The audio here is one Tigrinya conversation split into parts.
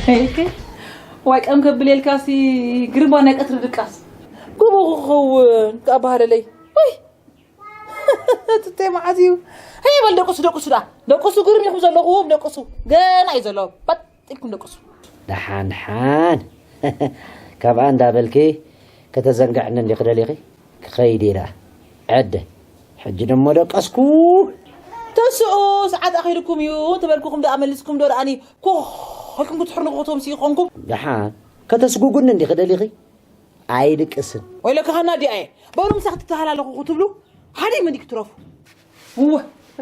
ሄይከ ዋይ ቀም ከብል የልካሲ ግርባ ናይ ቀትሪ ድቃስ። ጎቦ ክኸውን ከኣ ባህለለይ። ወይ ትተይ መዓዝ እዩ? ሄይ በል ደቅሱ፣ ደቅሱ ደኣ። ደቅሱ ግርም ኢኹም ዘለኹም፣ ደቅሱ። ገና እዩ ዘሎ። ባጥ ኢልኩም ደቅሱ። ደሓን፣ ደሓን። ካብኣ እንዳበልኪ ከተዘንግዕኒ እንዲኺ ደሊኺ? ክኸይድ እየ ደኣ። ዕደ። ሕጂ ደሞ ደቀስኩ። ተስኡ፣ ሰዓት ኣኺሉኩም እዩ። ተበልኩኹም ደኣ መሊስኩም ዶ ደኣኒ ኮኽ ኢልኩም ክትሕርንቑ ክትምስዩ ኮንኩም። ደሓን። ከተስጉጉኒ እንዲኺ ደሊኺ? ኣይድቅስን። ወይለካ ሃና ዲኣ እየ። በሉ ምሳኺ ትተሃላለኹ ክትብሉ ሓደ መን ክትረፉ። እወ፣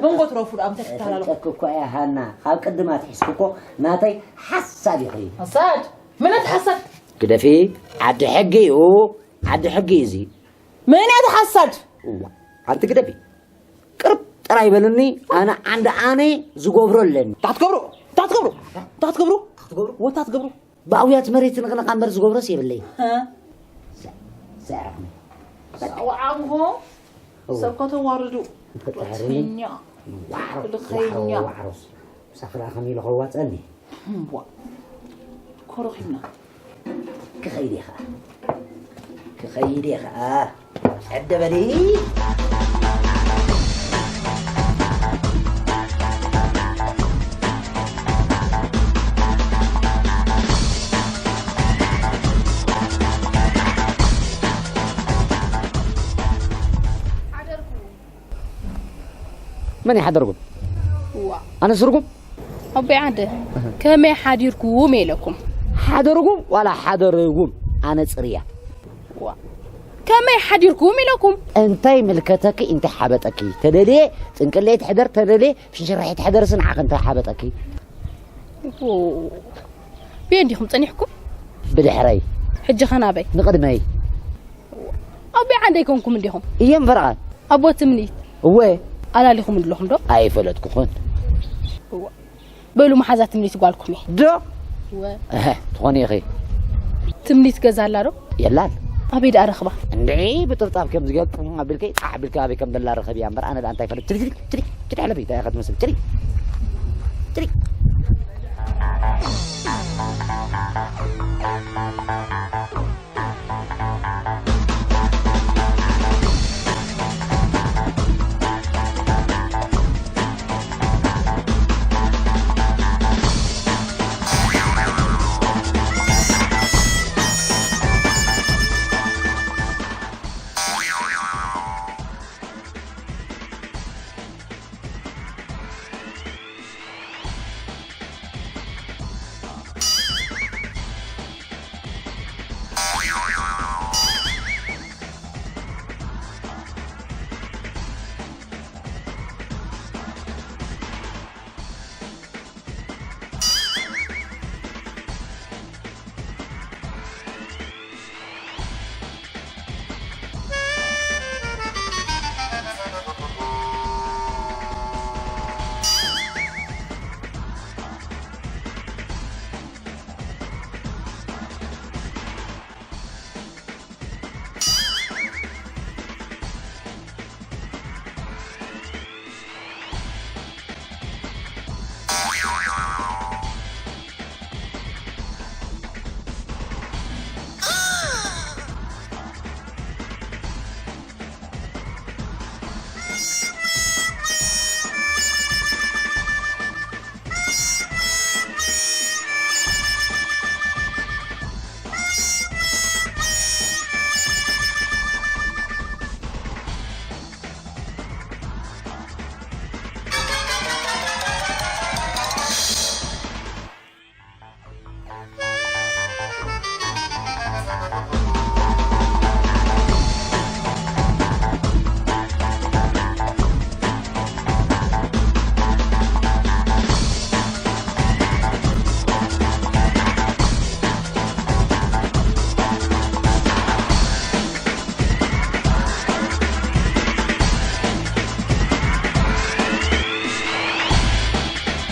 መንጎ ትረፉ ደኣ ምሳኺ ትተሃላለኹ። እፈልጠኪ እኮ እየ ሃና። ካብ ቅድም ኣትሒዝኪ እኮ ናተይ ሓሳድ ኢኺ። ሓሳድ? መን እቲ ሓሳድ? ግደፊ፣ ዓዲ ሕጊ እዩ። ዓዲ ሕጊ እዩ እዚ። መን እያ እቲ ሓሳድ? እዋ፣ ኣንቲ ግደፊ። ቅርብ ጥራይ በሉኒ፣ ኣነ ዓንዲ ኣነ ዝገብሮ ኣለኒ። እንታይ ክትገብሩ? እንታይ ክትገብሩ? እንታይ ክትገብሩ? እንታይ ክትገብሩ? ወታ ክትገብሩ? ብኣውያት መሬት ንቕንቓ እምበር ዝገብሮስ የብለይ። እ? ሰ-፣ ሰ-፣ ሰውዓምኹ እው። ሰብ ከተዋርዱ። ፈጣሪ። ብትኛ። ዋዕሮ፣ ልኸኛ። ዋዕሮ፣ ዋዕሮ። ምሳኺ ደኣ ከመይ ኢሉ ከዋፀኒ? እምቧ። ኮረኺብና። ክኸይድ እየ ኸዓ። ክኸይድ እየ ኸዓ። ዕደ በሊ። መን ይሓደርኩም? ዋ። ኣነ ስርጉም? ኣቦይ ዓደ፣ ከመይ ሓዲርኩም ኢለኩም? ሓደርጉም ዋላ ሓደርጉም? ኣነ ጽርያ። ዋ። ከመይ ሓዲርኩም ኢለኩም? እንታይ ምልከተኪ፣ እንታይ ሓበጠኪ? ተደልየ ጥንቅለይ ትሕደር፣ ተደልየ ፍንሽራሒ ትሕደርሲ ንዓኺ እንታይ ሓበጠኪ? ኦ። ብየን ዲኹም ጸኒሕኩም? ብድሕረይ። ሕጂ ኸ ናበይ? ንቕድመይ። ኣቦይ ዓንደ ኣይኮንኩም እንዲኹም? እየም ፈረቓ። ኣቦ ትምኒት። እወ። ኣላሊኹም ኣለኹም ዶ? ኣይፈለጥኩኹን። እወ። በሉ መሓዛ ትምኒት ጓልኩም እየ። ዶ? እወ። እህ፣ ትኾኒ ኢኺ። ትምኒት ገዛ ኣላ ዶ? የላን። ኣበይ ደኣ ረኽባ? እንድዒ ብጥብጣብ ከም ዝገጥም ኣቢልከ ጣሕ ኣቢልከ ኣበይ ከም ዘላ ረኸብያ እምበር ኣነ ደኣ እንታይ ፈለጥ። ትሪ፣ ትሪ፣ ትሪ፣ ትሪ፣ ሕለፊ፣ እንታይ ኢኻ ትመስል? ትሪ፣ ትሪ።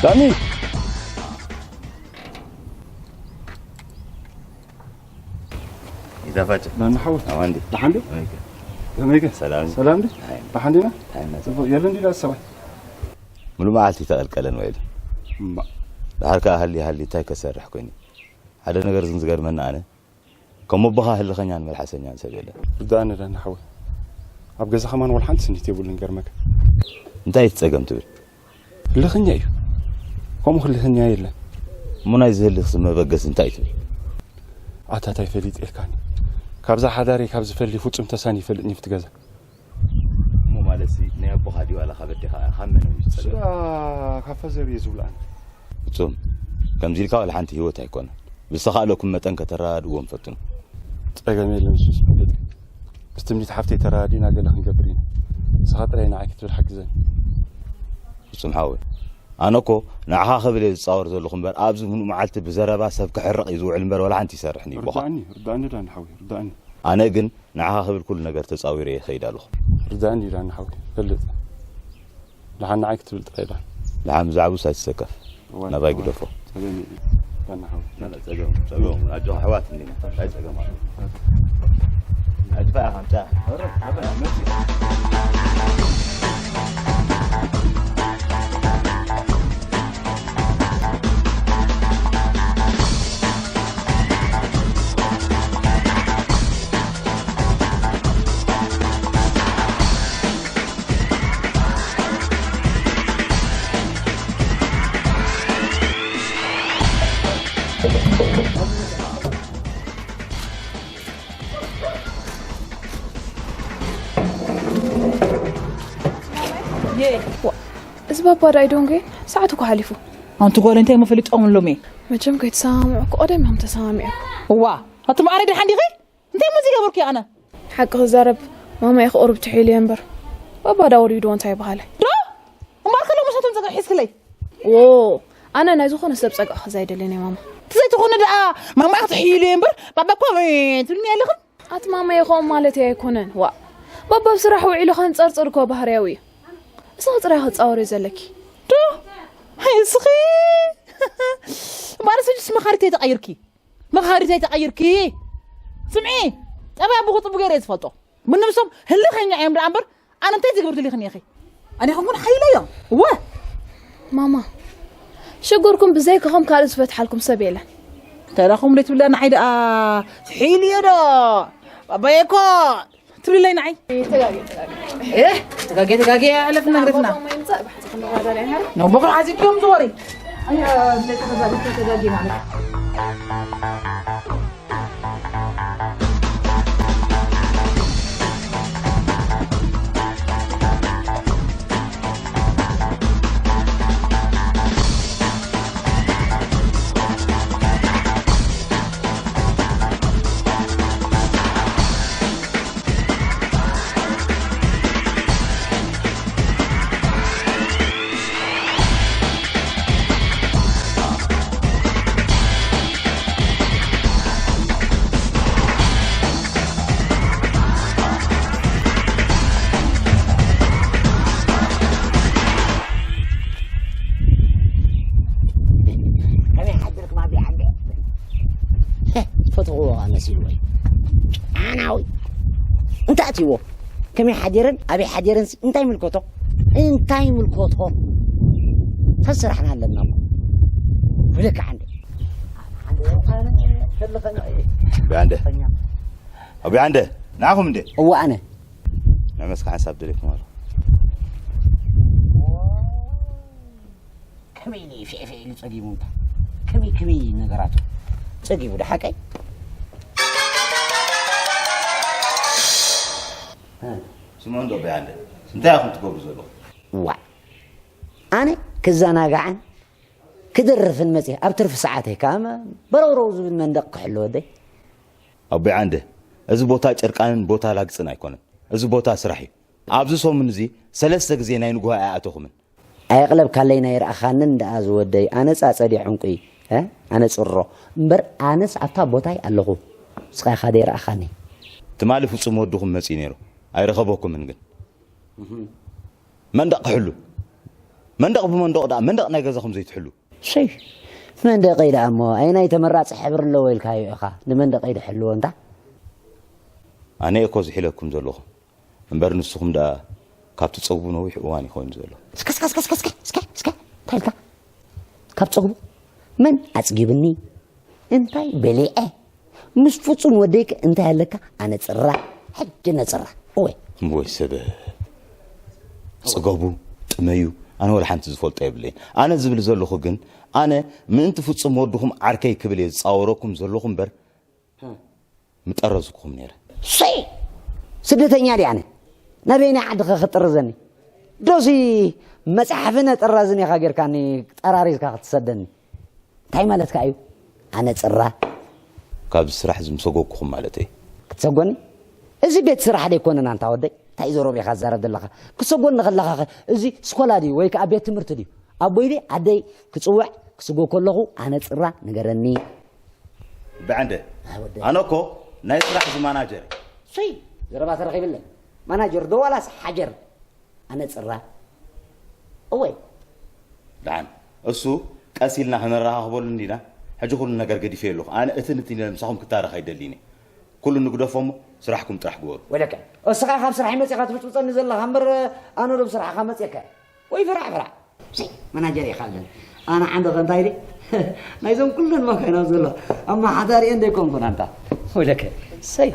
ዳኒ። ይዛፋጭ። ናና ሓወይ። ኣማን ዲ? ደሓን ዲ? ከመይከ? ከመይከ? ሰላም። ሰላም ዲ? ኣይ። ደሓን ዲና? ኣይ፣ እናተ- ጽቡቕ። የለን ዲ ዳስ ሰብኣይ? ሙሉ መዓልቲ ተቐልቀለን ውዒሉ። እማ። ደሓር ከኣ ሃልዩ ሃልዩ እንታይ ከሰርሕ ኮይኑ? ሓደ ነገር ግን ዝገርመኒ ኣነ፣ ከም ኣቦኻ ህልኸኛን መልሓሰኛን ሰብ የለን። ርድኣኒ ዳኒ ሓወይ። ኣብ ገዛ ከማን ወላ ሓንቲ ስኒት የብሉን ገርመካ። እንታይ እቲ ጸገም ትብል? ህልኸኛ እዩ። ከምኡ ህልኸኛ የለን። እሞ ናይዚ ህልኽ መበገሲ እንታይ ትብል? ኣታ ታይ ፈሊጥ ኢልካኒ? ካብዛ ሓዳረይ ካብ ዝፈሊ ፍጹም ተሳን ይፈልጥኒ ኣብቲ ገዛ። እሞ ማለት ሲ ናይ ኣቦኻ ድዩ ዋላ ካብ ኣዴኻ ካብ መን እዩ ዝጸገም? ስጋ ካብ ፈዘር እየ ዝብልኣን። ፍጹም ከምዚ ኢልካ ዋላ ሓንቲ ህይወት ኣይኮነን። ብዝተኻእለኩም መጠን ከተረዳድእዎም ፈትኑ። ጸገም የለን፣ ንሱ ዝፈልጥ። ምስ ትምኒት ሓፍተይ ተረዳዲእና ገለ ክንገብር ኢና። ንስኻ ጥራይ ንዓይ ክትብል ሓግዘኒ። ፍጹም ሓወይ፣ ኣነ እኮ ንዓኻ ክብል እየ ዝጻወር ዘለኹ እምበር ኣብዚ ምሉእ መዓልቲ ብዘረባ ሰብ ክሕርቕ እዩ ዝውዕል እምበር ዋላ ሓንቲ ይሰርሕን እዩ ኣቦኻ። ርዳእኒ፣ ርዳእኒ ዳኒ ሓወይ፣ ርዳእኒ። ኣነ ግን ንዓኻ ክብል ኩሉ ነገር ተጻዊረ እየ ይኸይድ ኣለኹ። ርዳእኒ ዳኒ ሓወይ፣ ፈልጥ። ደሓን ንዓይ ክትብል ጥራይ ዳ። ደሓን ብዛዕባኡስ ኣይትሰከፍ። እዋይ፣ ናባይ እዋይ። ግደፎ። ጸገም የለን። ዳኒ ሓወይ። ላ፣ ላ፣ ጸገም፣ ጸገም። ኣጆኻ ኣሕዋት እንዲና። እንታይ ጸገም ኣሎ? ኣድፋ ኢኻ ምጻእ። የ፣ ዋ፣ እዚ ባባ ዳይ ዶንጌ ሰዓት እኮ ሓሊፉ። ኣንቲ ጓል እንታይ መፈሊጦም ኣሎም እየ? መቸም ከይተሰማምዑ እኮ ቀደም እዮም ተሰማሚዑ። እዋ፣ ኣቲ መዓረይ ደሓን ዲኺ? እንታይ እሞ ዝገበርኩ ኣነ? ሓቂ ክዛረብ ማማ ኢኺ ቁሩብ ትሒሉ እየ እምበር። ባባ ዳ ወሪዱ እንታይ በሃለ? ዶ? እምበኣር ከሎ ምሳቶም ጸገብ ሒዝክለይ? ዎ፣ ኣነ ናይ ዝኾነ ሰብ ጸገብ ክሕዝ ኣይደልን እየ ማማ። እቲ ዘይትኾነ ደኣ ማማ ኢኺ ትሒሉ እየ እምበር፣ ባባ እኮ፣ እ፣ ትብልኒ ኣለኽን? ኣቲ ማማ ኢኹም ማለት እየ ኣይኮነን። ዋ፣ ባባ ኣብ ስራሕ ውዒሉ ከንጸርጽር እኮ ባህርያዊ እዩ። እስኺ ጥራይ ክትጻወሪ ዘለኪ። ዶ? ኣይ፣ እስኺ። እምበኣር ስጅስ መኻሪት ኣይተቐይርኪ። መኻሪት ኣይተቐይርኪ። ስምዒ፣ ጠባይ ኣቦኺ ጽቡቕ ገይረ እየ ዝፈልጦ። ምንም ሶም ህልኸኛ እዮም ደኣ እምበር፣ ኣነ እንታይ ዝገብር ደሊኽኒ ኢኺ? ኣነ ኹን ሓይለ እዮም። እወ። ማማ፣ ሽግርኩም ብዘይካኹም ካልእ ዝፈትሓልኩም ሰብ የለን። እንታይ ደኣ ከምኡ ትብላ ንዓይ ደኣ ትሒሉ እየ ዶ? ባባየ እኮ ትብልለይ ንዓይ። ተጋግየ፣ ተጋግየ። ኤህ፣ ተጋግየ፣ ተጋግየ፣ ኣለፍና፣ ኣለፍና። ባባ ማይ ምጻእ፣ ብሓ- ነቦ ክልዓዚ እዮም ዝወሪ። ኣይ፣ ብዘይ ተኸዛቢ ተጋጊ ማለት። ከመይ ሓዲርኩም ኣብ ዓንደ? ትፈትዎ መሲሉ ወይ? ጫናዊ። እንታይ ኣትይዎ? ከመይ ሓዲረን ኣበይ ሓዲረን ሲ እንታይ ምልከቶ? እንታይ ምልከቶ? ሰብ ስራሕና ኣለና እሞ። ብለካ ዓንደ። ኣቢ ዓንደ። ኣቢ ዓንደ። ንዓኹም እንደ? እወ ኣነ። ናይ መስካ ሓሳብ ደለይኩም ኣሎ። ከመይ ኢሉ ፊዕፊዕ ኢሉ ጸጊቡ እንታ? ከመይ፣ ከመይ ነገራቱ ጸጊቡ ዶ ሓቀይ? ስምዑ እንዶ በይ ኣንደ፣ እንታይ ኢኹም ትገብሩ ዘለኹም? ዋእ፣ ኣነ ክዘናጋዕን ክድርፍን መጽየ፣ ኣብ ትርፊ ሰዓተይ ከኣ መ-፣ በረውረው ዝብል መንደቕ ክሕሉ ወደይ። ኣቦይ ዓንደ፣ እዚ ቦታ ጨርቃንን ቦታ ላግጽን ኣይኮነን። እዚ ቦታ ስራሕ እዩ። ኣብዚ ሰሙን እዚ ሰለስተ ግዜ ናይ ንግሆ ኣይኣተኹምን። ኣየቕለብካለይን ኣይረኣኻንን ደኣ ዝወደይ፣ ኣነጽ ኣጸደ ዕንቁይ፣ እ? ኣነ ጽሮ። እምበር ኣነስ ኣብታ ቦታይ ኣለኹ። ንስኻ ኢኻ ደይረኣኻኒ። ትማሊ ፍጹም ወድኹም መጺኡ ነይሩ። ኣይረኸበኩምን ግን። መንደቕ ክሕሉ። መንደቕ ብመንደቕ ደኣ፣ መንደቕ ናይ ገዛኹም ዘይትሕሉ። ሸይ፣ መንደቐይ ደኣ እሞ፣ ኣየናይ ተመራጺ ሕብሪ ኣለዎ ኢልካዮ ኢኻ? ንመንደቐይ ድሕልዎ እንታ? ኣነ እኮ ዝሒለኩም ዘለኹ። እምበር ንስኹም ደኣ ካብቲ ጸጉቡ ነዊሕ እዋን እዩ ኮይኑ ዘሎ። እስከ፣ እስከ፣ እስከ፣ እስከ፣ እስከ፣ እስከ፣ እስከ፣ እንታይ ኢልካ? ካብ ጸጉቡ? መን ኣጽጊብኒ? እንታይ በሊዐ? ምስ ፍጹም ወደይከ እንታይ ኣለካ? ኣነ ጽራ፣ ሕጂ ነጽራ። እወ። እምቦይ ሰብ፣ ጽገቡ፣ ጥመዩ፣ ኣነ ወላ ሓንቲ ዝፈልጦ የብለይን። ኣነ ዝብል ዘለኹ ግን፣ ኣነ ምእንቲ ፍጹም ወድኹም ዓርከይ ክብል እየ ዝጻወረኩም ዘለኹ እምበር፣ ምጠረዝኩኹም ነይረ። ሰይ! ስደተኛ ድየ ኣነ? ናበየናይ ዓዲ ኸ ክጥርዘኒ? ዶሲ መጽሓፍን ጥራዝን ኢኻ ጌርካኒ ጠራሪዝካ ክትሰደኒ? እንታይ ማለትካ እዩ? ኣነ ጽራ። ካብዚ ስራሕ እዚ ምሰጎግኩም ማለተይ። ክትሰጎኒ? እዚ ቤት ስራሕ ደይኮነን ኣንታ ወደይ። እንታይ ዘረባ ኢኻ ትዛረብ ዘለኻ? ክሰጎኒ ከለኻኸ እዚ ስኮላ ድዩ ወይ ከኣ ቤት ትምህርቲ ድዩ? ኣቦይ ድዩ ኣደይ ክጽውዕ ክስጎ ከለኹ ኣነ ጽራ ንገረኒ። ብዕንደ ኣይ ወደይ። ኣነ እኮ ናይ ስራሕ እዚ ማናጀር። ሱይ ዘረባ ተረኺብለን። ማናጀር ዶ ዋላስ ሓጀር? ኣነ ጽራ። እወይ። ደሓን እሱ ቀስ ኢልና ክንረኻኽበሉ እንዲና። ሕጂ ኩሉ ነገር ገዲፈ ኣለኹ። ኣነ እትን እትን ኢለ ምሳኹም ክታረኽ ኣይደልይን እየ። ኩሉ ንግደፎ እሞ ስራሕኩም ጥራሕ ግበሩ። ወለከ እስኻ ካብ ስራሕ መጺኻ ትብጥብጠኒ ዘለኻ እምበር ኣነ ዶ ብስራሕኻ መጺእካ? ወይ ፍራዕ ፍራዕ። ሲ፣ መናጀር ኢኻ ኣለኒ። ኣነ ዓንዲ ከ እንታይ ኢለ? ናይዞም ኩለን መካይና ዘሎ ኣመሓዳሪኤን ደይኮንኩን ኣንታ። ወለከ ሰይ።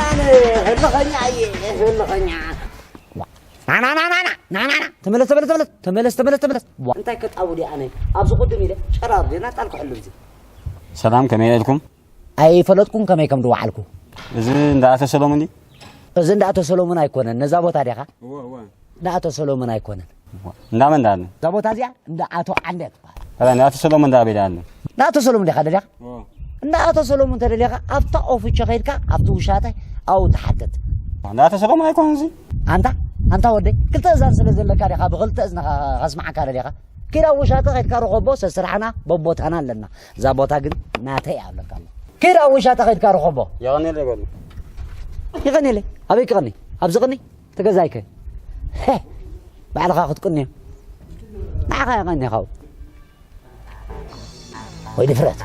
ኣነ ህልኸኛ እየ፣ ህልኸኛ። ና፣ ና፣ ና፣ ና፣ ና፣ ና፣ ና፣ ና። ተመለስ፣ ተመለስ፣ ተመለስ፣ ተመለስ፣ ተመለስ፣ ተመለስ። ዋ። እንታይ ከጣቡ ድየ ኣነ? ኣብዚ ቅድም ኢለ ጨራር ድየ ናጣል ክሕሉ እዚ። ሰላም፣ ከመይ ኢልኩም? ኣይፈለጥኩን ከመይ ከም ዝወዓልኩ። እዚ እንዳ ኣቶ ሰሎሙን ድዩ? እዚ እንዳ ኣቶ ሰሎሙን ኣይኮነን። ነዛ ቦታ ዲኻ? እወ፣ እወ። እንዳ ኣቶ ሰሎሙን ኣይኮነን። እንዳ መን ደኣ ኣሎ? እዛ ቦታ እዚኣ እንዳ ኣቶ ዓንደ ትበሃል። ታዲያ እንዳ ኣቶ ሰሎሙን ደኣ ኣበይ ደኣ ኣሎ? እንዳ ኣቶ ሰሎሙን ዲኻ ደሊኻ? እወ። እንዳ ኣቶ ሰሎሙን ተደሊኻ ኣብታ ኦፍቾ ከይድካ ኣብቲ ውሻጠ ኣብኡ ትሓተት። እንዳ ኣቶ ሰሎሙን ኣይኮነን እዚ? ኣንታ፣ ኣንታ ወደይ፣ ክልተ እዛን ስለ ዘለካ ዲኻ ብኽልተ እዝንኻ ከስምዓካ ደሊኻ? ኪድ ኣብ ውሻጠ ከይድካ ርኸቦ፣ ሰስራሕና በቦታና ኣለና። እዛ ቦታ ግን ናተይ እያ ኣለካ ኣሎ። ኪድ ኣብ ውሻጠ ከይድካ ርኸቦ። የቐንየለይ በሉ። ይቐንየለይ። ኣበይ ክቐኒ? ኣብዚ ቅኒ? እቲ ገዛይከ? ሄ! ባዕልኻ ክትቅንዮ። ንዓኻ የቐንየኻ። ወይ ድፍረት።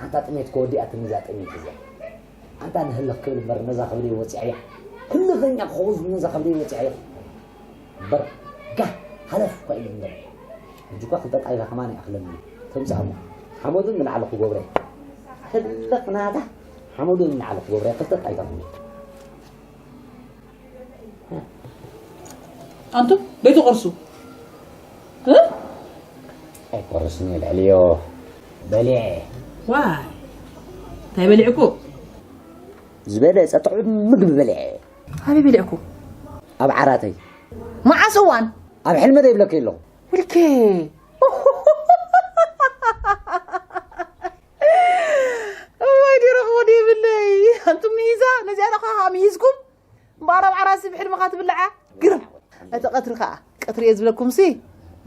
ኣንታ ጥሜት ከወዲኣትኒ እዛ ጥሜት እዚኣ። ኣንታ ንህልኽ ክብል እምበር ነዛ ክብለይ ወጺዐያ። ህልኸኛ ክኸውን ነዛ ክብለይ ወጺዐያ። እምበር ጋህ ሃለፍ እኳ ኢለ እምበር። ሕጂ እኳ ክልተ ጣይታ ከማን ይኣኽለኒ። ተምጽኣሞ። ሓመዱ ንላዕሊ ክገብረ። ህልኽ ናታ ሓመዱ ንላዕሊ ክገብረ። ክልተ ጣይታ ክብል። ኣንቱም ቤቱ ቅርሱ እ? ኣይቆርስን እየ ልዕልዮ በሊዐ። ዋይ እንታይ በሊዕኩ? ዝበለጸ ጥዑም ምግቢ በሊዐ። ኣበይ በሊዕኩ? ኣብ ዓራተይ። መዓስ እዋን? ኣብ ሕልሚ ዘይብለኪ ኣለኹ። ውልኬ እዋይ ዲረኽቦ ደይብለይ። ኣንቱም ምሂዛ ነዚኣ ደኻ ምሂዝኩም እምበኣር ኣብ ዓራሲ ብሕልምኻ ትብልዓ ግርም። እቲ ቀትሪ ከኣ ቀትሪ እየ ዝብለኩምሲ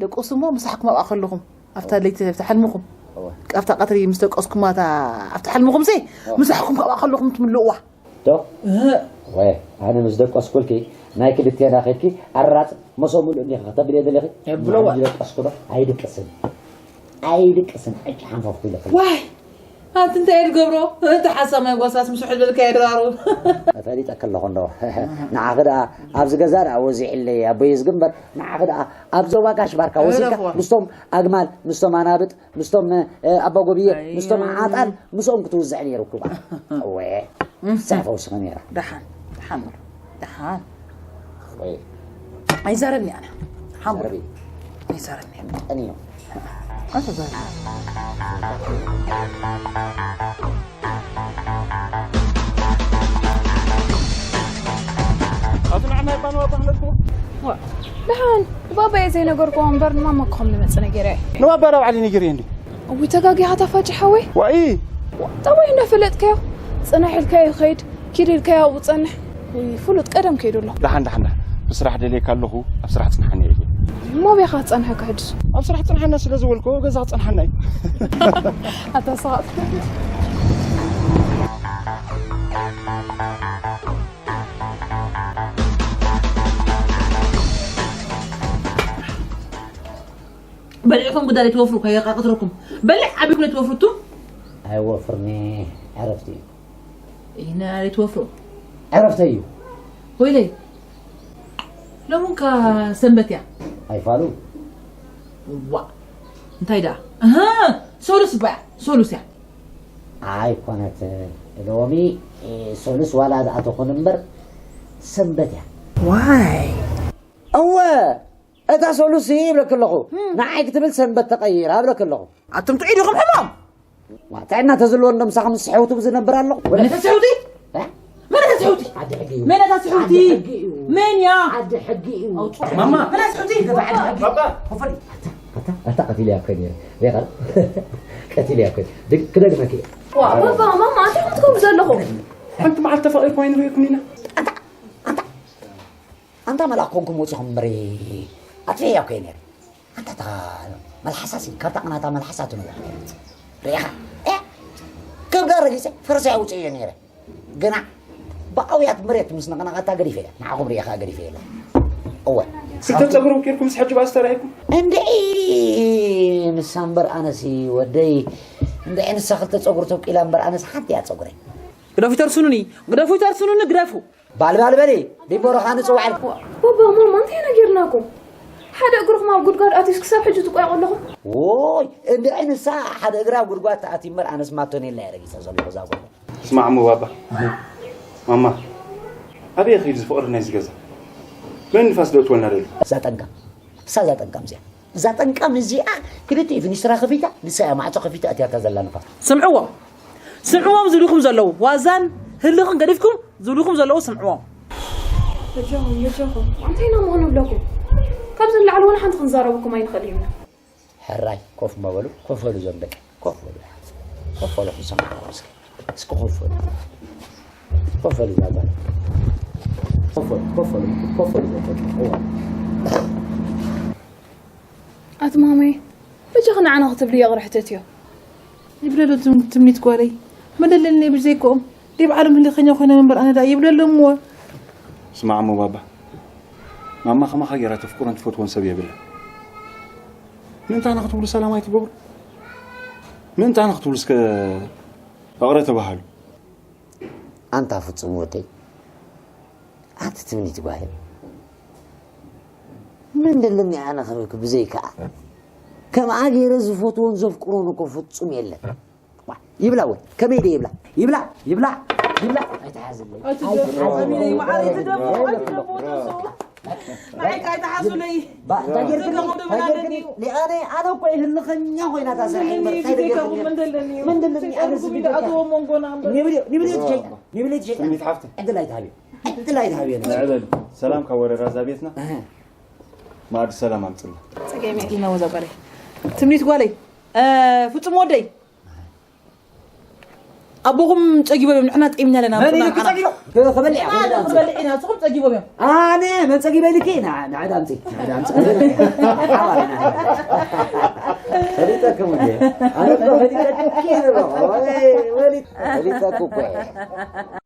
ደቅሱ እሞ ምሳሕኩም ኣብኣ ከለኹም ኣብታ ለይቲ ኣብታ ሕልምኹም ኣብታ ቀትሪ ምስ ደቀስኩማ ኣብታ ሕልምኹምሲ ምሳሕኩም ካብኣ ከለኹም ትምልእዋ። ዶ እህ። ወይ ኣነ ምስ ደቀስኩልኪ ናይ ክልቴና ከድኪ ኣራጥ መሶብ ምሉእ እንዲኻ ከተብልየ ዘለኺ የብለዋ። ኣነ ምስ ደቀስኩ ዶ ኣይድቅስን ኣይድቅስን ዕጭ ሓንፈፍኩ ኢለኺ። ዋይ ኣቲ እንታይ እየ ዝገብሮ? እቲ ሓሳብ ናይ ጓስባስ ምስ ውሕድ በልካ እየ ድራሩ። ፈሊጠ ከለኹ እንዶ ንዓኺ ደኣ ኣብዚ ገዛ ደኣ ወዚዕለይ ኣቦይ ዝግንበር ንዓኺ ደኣ ኣብ ዞባ ጋሽ ባርካ ወሲድካ ኧረ ፎ። ምስቶም ኣግማል ምስቶም ኣናብጥ ምስቶም ኣባ ጎብየ ኣይ። ምስቶም ዓጣል ምስኦም ክትውዝዕ ነይሩ ኩባ። እወ ሳፈው ስኸ ነይራ። ደሓን ደሓን በሉ ደሓን። ወይ ኣይዛረብኒ ኣነ ሓሙር ዘረቢ ኣይዛረብኒ። ቀንዮ ኣንተ ዛረብ ኣቲ ንዓና ይባን ዋባ ክነልኩ። ዋ፣ ደሓን፣ ንባባየ ዘይነገርኩዎ እምበር ንማማ ክኾም ንመጽእ ነጊረያ። ንባባ ዳ ባዕሊ ነጊረየ እንዲ። እዊ ተጋጊኻ ታፋጭ ሓወይ። ዋኢ። ጠባይ እንዳፈለጥካዮ፣ ጽናሕ ኢልካዮ ይኸይድ፣ ኪድ ኢልካዮ ኣብኡ ጸንሕ። ውይ፣ ፍሉጥ ቀደም ከይዱ ኣሎ። ደሓን፣ ደሓን፣ ደሓን። ብስራሕ ደልየካ ኣለኹ፣ ኣብ ስራሕ ጽንሓኒ እየ። እሞ ኣበይ ኢኻ ትጸንሐካ ሕድስ? ኣብ ስራሕ ጽንሓና ስለ ዝበልኮ፣ ገዛ ክጸንሓና እዩ። ኣታ ሰቓጥ። በሊዕኩም ግዳ ትወፍሩ፣ ከየቃቅትረኩም። በሊዕ ዓቢኩም ትወፍሩ ቱ። ኣይወፍርኒ፣ ዕረፍቲ እዩ። ኢና ትወፍሩ። ዕረፍቲ እዩ። ወይለይ፣ ሎሙንካ ሰንበት እያ። ኣይፋሉ። ዋ፣ እንታይ ደኣ? ኣሃ፣ ሶሉስ እባ እያ፣ ሶሉስ እያ። ኣይኮነት፣ ሎሚ፣ እ፣ ሶሉስ ዋላ ዝኣተኹን እምበር ሰንበት እያ። ዋይ? እወ፣ እታ ሶሉስ ይብለክ ኣለኹ። እም። ንዓይ ክትብል ሰንበት ተቐይራ እብለክ ኣለኹ። ኣቱም ጥዑይ ዲኹም ሕማም? ዋ፣ ጥዕና ተዝልዎ እንዶ ምሳኹም ዝስሕውቱ ዝነብር ኣለኹ። መን እታ ስሕውቲ? እ? መን እታ ስሕውቲ? ዓዲ ሕጊ እዩ። መን እታ ስሕውቲ? ዓዲ ሕጊ እዩ። መን እያ? ዓዲ ሕጊ እዩ። ኣውጡ። ማማ። መን እታ ስሕውቲ? ዓዲ ሕጊ። ባባ። ኮፈሊ። ኣታ፣ ኣታ፣ ኣታ ቀቲለያ እኮ ነይረ። ሪኢኻ? ቀቲለያ እኮ። ድግ-፣ ክደግመኪ። ዋ፣ ባባ፣ ማማ፣ እንታይ ኢኹም ትገብሩ ዘለኹም? ሓንቲ መዓልቲ ተፋቒርኩም ኣይንርእየኩም ኢና። ኣታ፣ ኣታ፣ ኣንታ መልኣክ ኮንኩም ወጺኹም እምበሪ፣ ኣጥፊኤያ እኮ እየ ነይረ። ኣንታ እታ መልሓሳ ሲ፣ ካብታ ቅናታ መልሓሳ ትንውሕ። ርኢኻ? እ? ከብዳ ረጊጸ፣ ፈረሰይ ኣውጽኤዮ ነይረ። ግና ብኣውያት መሬት ምስ ነቐነቐታ ገዲፈያ። ንዓኹም ርኢኻ ገዲፈየ ኣለኹ። እወ። ክልተ ጸጉሮም ጌርኩም ምስ ሕጂ ብኣስተራኢኩም? እንድዒ፣ ንሳ እምበር ኣነሲ ወደይ፣ እንድዒ ንሳ ክልተ ጸጉሪ ተብቂላ እምበር ኣነስ ሓንቲ እያ ጸጉረይ። ግደፉ ይተርስኑኒ፣ ግደፉ ይተርስኑኒ፣ ግደፉ። ባልባል በሊ፣ ዲቦሮኻ ንጽውዓል። ባባ፣ ማማ፣ እንታይ ኢና ጌርናኩም? ሓደ እግርኹም ኣብ ጉድጓድ ኣትዩስ ክሳብ ሕጂ ትቆየቑ ኣለኹም? ዎይ፣ እንድዒ ንሳ ሓደ እግራ ኣብ ጉድጓድ ተኣትዩ እምበር ኣነስ ማቶኔላ እየ ረጊጸ ዘለኹ እዛ ጓል። ስማዕ እሞ ባባ፣ ማማ፣ ኣበይ ኺድ ዝፍቕሪ ናይዚ ገዛ? መን ንፋስ ዶ እትወልና ደሊ? እዛ ጠንቃም፣ እሳ እዛ ጠንቃም እዚኣ። እዛ ጠንቃም እዚኣ ክልቲኡ ፊኒስትራ ከፊታ፣ ንሳ እያ ማዕጾ ከፊታ ኣትያታ ዘላ ንፋስ። ስምዕዎም፣ ስምዕዎም ዝብልኩም ዘለዉ፣ ዋዛን ህልኽን ገዲፍኩም ዝብልኩም ዘለዉ ስምዕዎም። በጃኹም፣ በጃኹም፣ እንታይ ኢና ምኾኑ ብለኩም? ካብዚ ንላዕሊ ወላ ሓንቲ ክንዛረበኩም ኣይንኽእል ኢና። ሕራይ፣ ኮፍ ምበሉ፣ ኮፍ በሉ እዞም ደቂ፣ ኮፍ በሉ። ኮፍ በሉ፣ ክሰምዕዎም እስኪ። እስኪ ኮፍ በሉ። ኮፍ በሉ እዛ ጓል። ኮፍ በሉ፣ ኮፍ በሉ፣ ኮፍ በሉ እዞም ደቂ። እዋ። ኣቲ ማመይ፣ በጃኺ ንዓና ክትብሊ ይቕረ ሕተትዮ። ይብለሉ ትም-፣ ትምኒት ጓለይ። መደለኒ ብዘይክኦም። ደይ በዓሎም ህልኸኛ ኮይኖም እምበር ኣነ ደኣ ይብለሎም እሞ። ስማዕ እሞ ባባ። ማማ ከማኻ ጌራ ተፍቅሮን ትፈትዎን ሰብ የብላን። ምእንታና ክትብሉ ሰላም ኣይትገብሩ? ምእንታና ክትብሉ እስከ ይቕረ ተባሃሉ። ኣንታ ፍጹም ወደይ፣ ኣቲ ትምኒት ጓለይ፣ መን ደለኒ ኣነ ከመይኩ ብዘይከኣ? ከምኣ ገይረ ዝፈትዎን ዘፍቅሮን እኮ ፍጹም የለን። ዋ፣ ይብላ ወይ፣ ከመይ ደይ ይብላ? ይብላ፣ ይብላ፣ ይብላ፣ ኣይትሓዝለይ። ኣይትደፍሩ፣ ኣይትሓዝለይ። ኣሚነይ፣ መዓረይ፣ ትደፍሩ፣ ኣይትደፍሩ፣ ንሱ። ንዓይ ከኣ ኣይትሓዙለይ። ባ-፣ እንታይ ጌርክኒ? ዘገሙ ደም እንታይ ጌርክኒ? ኣለኒ። ሊኣነ፣ ኣነ እኮ እየ ህልኸኛ ኮይና እታ ስራሕ መን እምበር፣ እንታይ ደለኒ? ደገርክኒ? መን ደለኒ? መን ደለኒ? ኣነ ዘይቀርቡ ዝብደካ። ኣትዎ መንጎና እምበር። ኒብልዮ፣ ኒብልዮ ትሸይጣ፣ ኒብልዮ ትሸይጣ። ትምኒት ሓፍቲ። ዕድል ኣይትሃብዮ። ዕድል ኣይትሃብዮ። ንዕበል። ሰላም ካብ ወረዳ እዛ ቤትና። ኣህ። ማዕድ ሰላም ኣምጽልና። ጸገም የለን። ወዛ ጓለይ። ትምኒት ጓለይ። እ፣ ፍጹም ወደይ። ኣቦኹም ጸጊቦም እዮም፣ ንሕና ጠሚና ኣለና። መን እዩ ንዓና። ጸጊቦም? ከ-፣ ከበልዕ እያ። ንሕና ክንበልዕ ኢና፣ ንስኹም ጸጊቦም እዮም። ኣነ መን ጸጊበ ኢልኪ? ና-፣ ንዕድ ኣምጺ፣ ንዕድ ኣምጺ። ፈሊጠኩም እንዴ? ኣነ እኮ ፈሊጠኩም እኮ እየ ዘለኹ። ወይ፣ ፈሊጥ-፣ ፈሊጠኩም እኮ እየ።